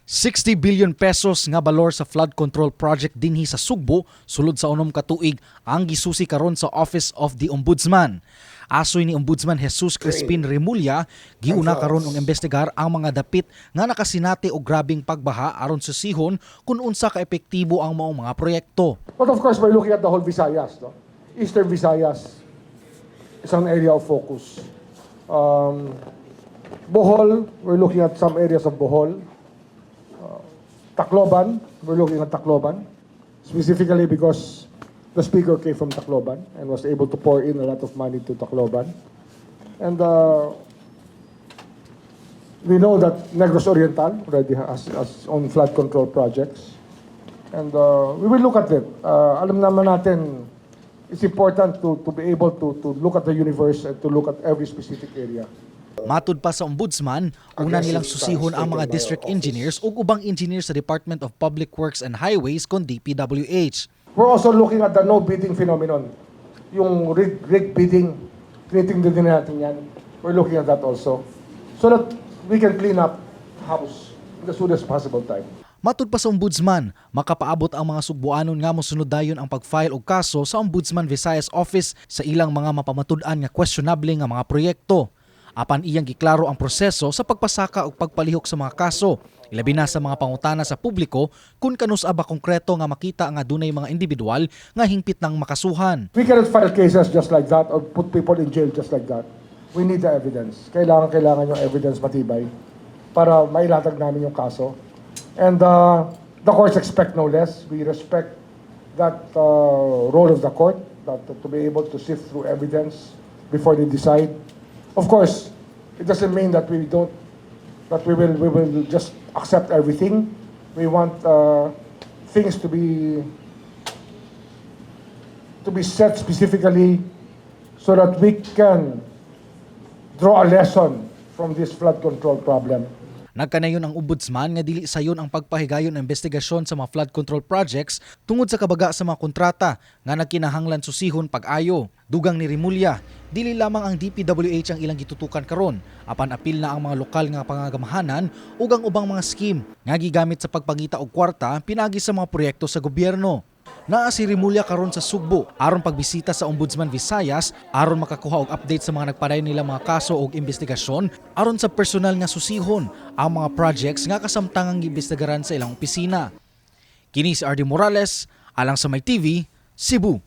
60 billion pesos nga balor sa flood control project dinhi sa Sugbo sulod sa 6 ka tuig ang gisusi karon sa Office of the Ombudsman. Asoy ni Ombudsman Jesus Crispin Remulla, giuna karon og imbestigar ang mga dapit nga nakasinati og grabeng pagbaha aron susihon kung unsa ka epektibo ang maong mga proyekto. But of course, we're looking at the whole Visayas. No? Eastern Visayas is an area of focus. Bohol, we're looking at some areas of Bohol. Tacloban, we're looking at Tacloban, specifically because the speaker came from Tacloban and was able to pour in a lot of money to Tacloban. And we know that Negros Oriental already has own flood control projects. And we will look at it. Alam naman natin, it's important to be able to look at the universe and to look at every specific area. Matud pa sa ombudsman, una nilang susihon ang mga district engineers ug ubang engineers sa Department of Public Works and Highways kon DPWH. We're also looking at the no bidding phenomenon. Yung rig bidding, tinitingnan din natin yan. We're looking at that also. So that we can clean up house in the soonest possible time. Matud pa sa ombudsman, makapaabot ang mga Sugbuanon nga mosunod dayon ang pag-file og kaso sa Ombudsman Visayas Office sa ilang mga mapamatud-an nga questionable nga mga proyekto. Apan iyang giklaro ang proseso sa pagpasaka og pagpalihok sa mga kaso, ilabi na sa mga pangutana sa publiko kung kanus-a ba konkreto nga makita nga dunay mga individual nga hingpit nang makasuhan. We cannot file cases just like that or put people in jail just like that. We need the evidence. Kailangan yung evidence matibay para mailatag namin yung kaso. And the courts expect no less. We respect that role of the court, that to be able to sift through evidence before they decide. Of course, it doesn't mean that we don't, that we will just accept everything. We want things to be set specifically so that we can draw a lesson from this flood control problem. Nagkanayon ang ombudsman nga dili sayon ang pagpahigayon ng investigasyon sa mga flood control projects tungod sa kabaga sa mga kontrata nga nagkinahanglan susihon pag-ayo. Dugang ni Remulla, dili lamang ang DPWH ang ilang gitutukan karon, apan apil na ang mga lokal nga pangagamahanan ug ang ubang mga scheme nga gigamit sa pagpangita og kwarta pinagi sa mga proyekto sa gobyerno. Naa si Remulla karon sa Sugbo aron pagbisita sa Ombudsman Visayas aron makakuha og update sa mga nagpadayon nila mga kaso og investigasyon aron sa personal nga susihon ang mga projects nga kasamtangang giimbestigaran sa ilang opisina. Kini si RD Morales, alang sa My TV, Cebu.